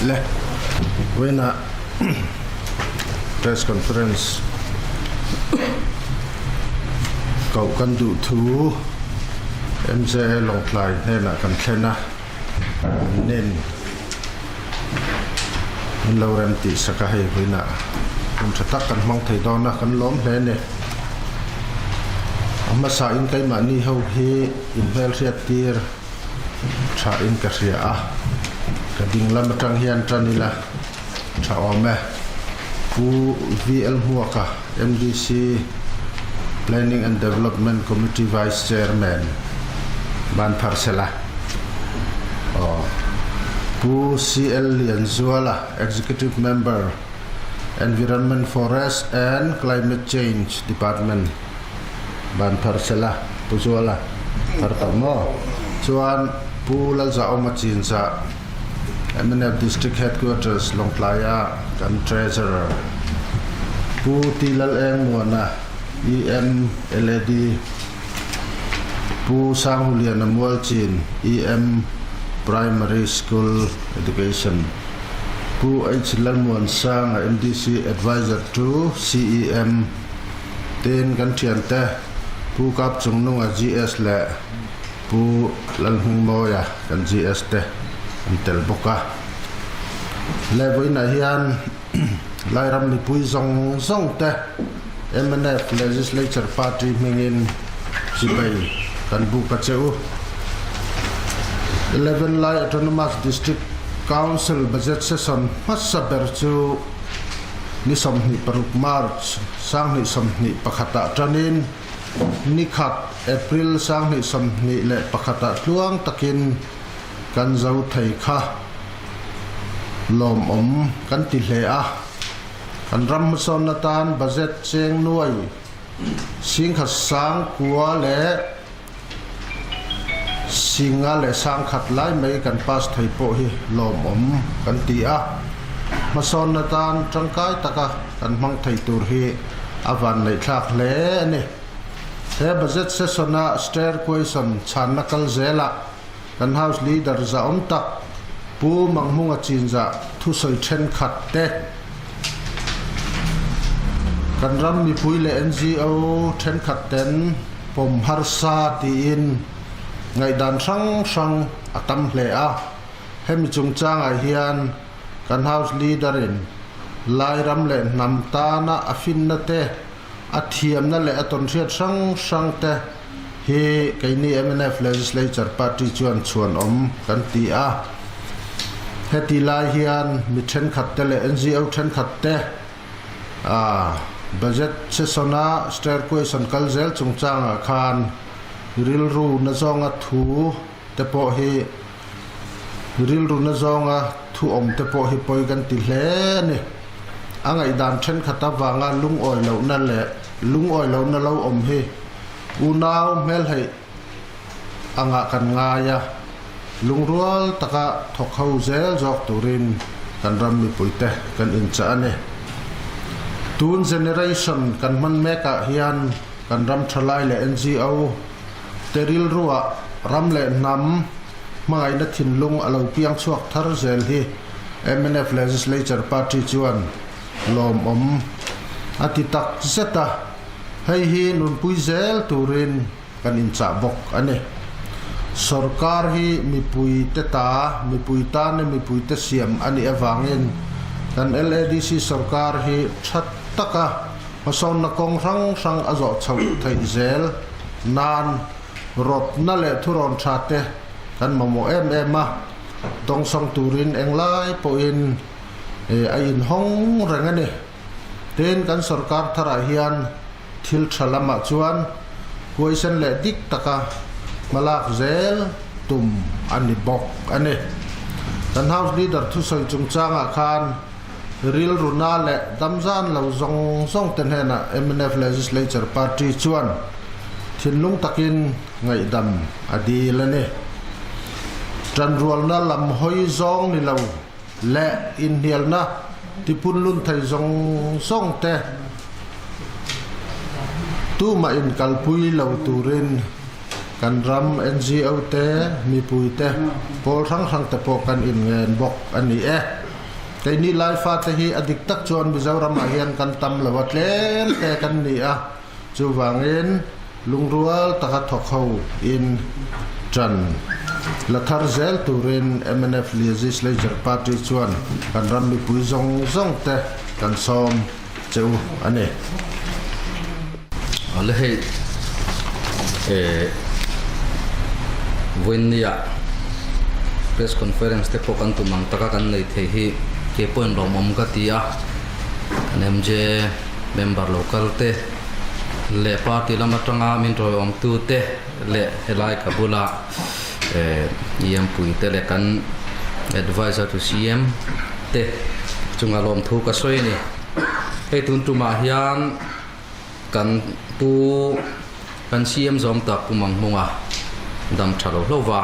Le vawiinah press conference koh kan duh thu MJA Lawngtlai hnenah kan thlen a, nen min lo rem tih sak a hei vawiinah hun tha tak kan hmang thei dawn a kan lawm hle a ni. A hmasain keimahni ho hi inhmelhriat tir tha in ka hria a, ka ding lam atang hian tan ila tha awm e. Pu VL Hmuaka, MDC Planning and Development Committee Vice Chairman, ban phar sela. Aw. Pu CL Lianzuala, Executive Member, Environment, Forest and Climate Change Department, ban phar sela. Pu Zuala, phar tawh maw? Chuan Pu Lalzahawma Chinzah, Mnf District Headquarters Lawngtlaia kan Treasurer Pu T Laleng Muana, EM LAD, Pu Sanghuliana Mualchin, EM Primary School Education, Pu H Lalmuansanga, MDC Advisor to CEM, Tin kan thiante Pu Kapchungnunga GS leh Pu Lalhmingmawia kan GS te an tel bawk a. Le vawiinah hian Lairam mipui zawng zawng te mnf Legislature Party hmingin chibai kan buk a che u. Eleven Lai Autonomous District Council Budget Session hmasa ber chu ni 26 March 2021 ah tanin Ni khat, April 2021 ah tluang takin kan zo thei kha lawmawm kan ti hle a. Kan ram hmasawnna tan budget cheng nuai singkhat sang kua leh singa leh sangkhat lai mai kan pass thei pawh hi lawmawm kan ti a. Hmasawnna tan tangkai taka kan hmang thei tur hi a vanneihthlak hle a ni. He budget session-a stair question chhanna kal zelah kan House Leader zahawm tak Pu Manghmunga Chinzah thusawi thenkhat te, kan ram mipui leh NGO thenkhat ten pawm harsa tiin ngaihdan hrang hrang a tam hle a. Hemi chungchangah hian kan House Leader-in Lairam leh hnam tana a finna te, a thiamna leh a tawnhriat hrang hrang te hi keini mnf Legislature Party chuan chhuanawm kan ti a. Heti lai hian mi thenkhat te leh NGO thenkhat te Budget session-a stair question kal zel chungchangah khan rilru na zawnga thu te pawh hi rilru na zawnga thu awm te pawh hi pawi kan ti hle a ni. A ngaihdan thenkhat avanga lungawi lohna leh lungawi lohna lo awm hi unau hmelheih angah kan ngai a, lungrual taka thawk ho zel zawk turin kan ram mipuite kan inchah a ni. Tun generation kan hman mekah hian kan ram thalai leh NGO te rilruah ram leh hnam hmangaihna thinlung a lo piang chhuak thar zel hi mnf Legislature Party chuan lawmawm a ti tak zet a, hei hi nunpui zel turin kan inchah bawk a ni. Sorkar hi mipui te ta, mipui tan e mipui te siam a nih avangin kan LADC sorkar hi tha taka Hmasawnna kawng hrang hrang a zawh chhoh theih zel nan rawtna leh thurawn tha te kan mamawh em em a, dawngsawng turin englai pawhin a inhawng reng a ni. Tin, kan sorkar tharah hian thil tha lamah chuan huaisen leh dik taka hmalak zel tum a ni bawk a ni. Kan House Leader thusawi chungchangah khan Rilruna leh damzan lo zawng zawng te hnenah mnf Legislature Party chuan thinlung takin ngaihdam a dil a ni. Tanrualna lam hawi zawng ni lo leh inhnialna tipunlun thei zawng zawng te tumah inkalpui lo turin kan ram NGO te, mipui te, pawl hrang hrang te pawh kan inngen bawk a ni e. Keini Laifate hi a dik tak chuan Mizoramah hian kan tam lo a, tlem te kan ni a, chuvangin lungrual taka thawk ho in ṭan la thar zel turin mnf Legislature Party chuan kan ram mipui zawng zawng te kan sawm che u a ni. Awle hei eh vawiinnia press conference te pawh kan tum ang taka kan nei thei hi kei pawhin lawmawm ka ti a, kan MJ member lo kal te leh party lam atanga min rawiawm tu te leh helai ka bula eh EM pui te leh kan adviser to CM te chunga lawmthu ka sawi a ni. Hei tun tumah hian kan pu kan CM zawm tak Pu Manghmunga dam tha lo hlauh a,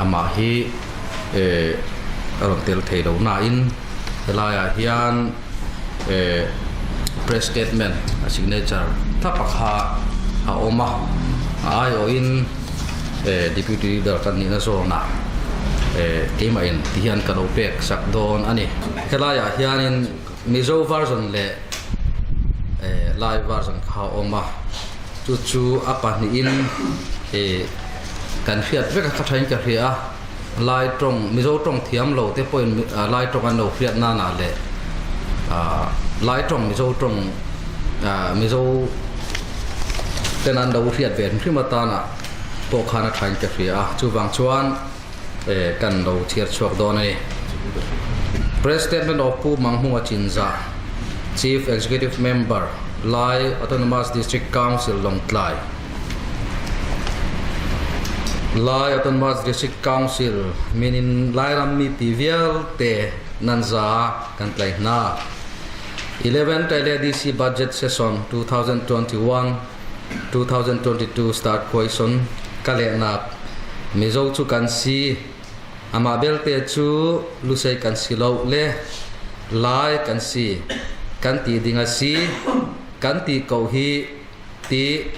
amah hi eh a rawn tel thei lo nain helaiah hian eh press statement a signature thlap a kha a awm a, a aiawhin eh deputy leader kan nihna zawnah eh keimahin tihian ka lo pek sak dawn a ni. Helaiah hianin Mizo version leh eh Lai version kha a awm a, chu chu a pahnihin eh kan hriat vek a kha thain ka hria a, Lai tawng Mizo tawng thiam lo te pawhin Lai tawng an lo hriat nanah leh ah Lai tawng Mizo tawng ah Mizo ten an lo hriat ve hrim atana pawh khan a thain ka hria a, chuvang chuan eh kan lo chhiar chhuak dawn a ni. Press statement of Pu Manghmunga Chinzah, Chief Executive Member, Lai Autonomous District Council, Lawngtlai. Lai Autonomous District Council minin Lairam mi pi vialte nan za kan tlai hna. 11 LADC Budget Session 2021 2022 Start Question ka lehnak Mizo cu kan si amah belte cu Lusei kan si lo le Lai kan si kan ti ding a si kan ti ko hi ti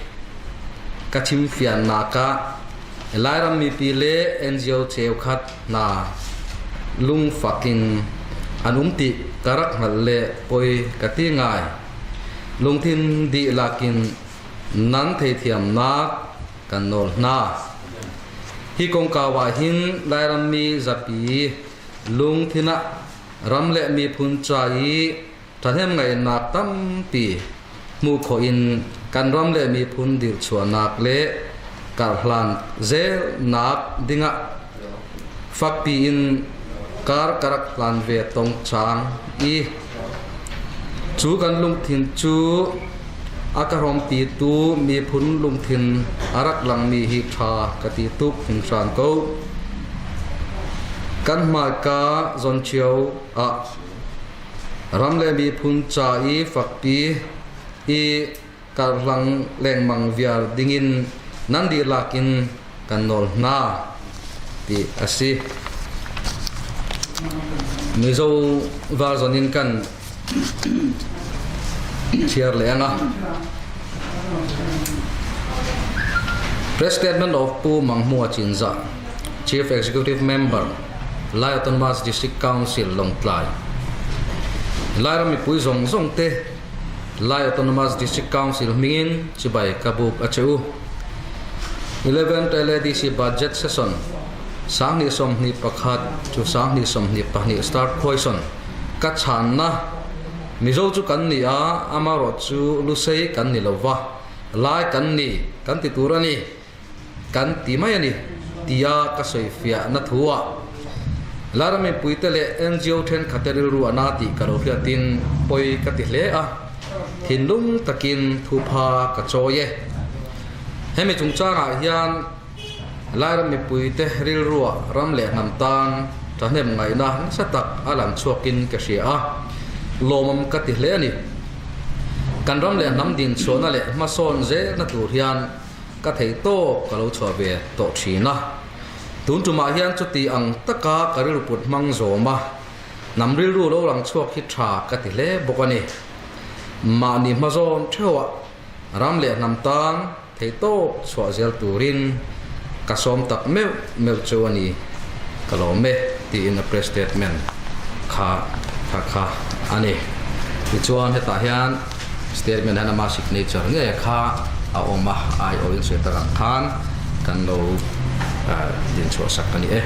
ka chimfiannak ah Lairam mipi le NGO cheukhat hna lungfak in an um ti ka rak hngalh le poi ka ti ngai. Lungthin dihlak in nan theithiamnak kan nawl hna. Hi kongkau ah hin Lairam mi zapi lungthin ah ram le miphun ca i ṭhahnemngaihnak tampi hmuh khawh in kan ram le miphun dirchuahnak le karhlan zelnak dingah fakpi in kar ka rak hlan ve tong cang i cu kan lungthin cu a ka hrawmpitu miphun lungthin a rak langmi hi ṭha ka ti tuk hringhran ko. Kan hmaika zawn cio ah Ram le miphun ca i fakpi i karhlang lengmang viar dingin nan dihlak in kan nawl hna ti a si. Mizo version in kan chhiar leh ang a. Press statement of Pu Manghmua Chinzah, Chief Executive Member, Lai Autonomous District Council, Lawngtlai. Lairam mipui zawng zawng te Lai Autonomous District Council hmingin chibai ka buk a che u. 11th LADC Budget Session 2021 to 2022 Start Question Ka chhanna Mizo chu kan ni a, amarawh chu Lusei kan ni lova, Lai kan ni kan ti tur a ni. Kan ti mai a ni, tia ka sawifiahna thu-ah Lara mipuite leh NGO thenkhatte rilru a na tih ka lo hriatin pawi ka ti hle a, thinlung takin thupha ka chawi e. Hemi chungchangah hian Lara mipuite rilruah ram leh hnam tan thahnem ngaihna nasa tak a lang chhuakin ka hria a, lawmawm ka ti hle a ni. Kan ram leh hnam dinchhuahna leh hmasawn zelna tur hian Ka thei tawp ka lo chhuah ve tawh thin a, tun tumah hian chuti ang taka ka rilru put hmang zawm a, hnam rilru lo lang chhuak hi tha ka ti hle bawk a ni. Mahni hma zawn theuhah ram leh hnam tan thei tawp chhuah zel turin ka sawm tak meuh meuh chu a ni, ka lawm e, tiin a press statement. kha kha kha a ni. Tichuan hetah hian statement hian ama signature nge kha a awm a, aiawhin sawi tak ang khan kan lo dinchhuah sak a ni e.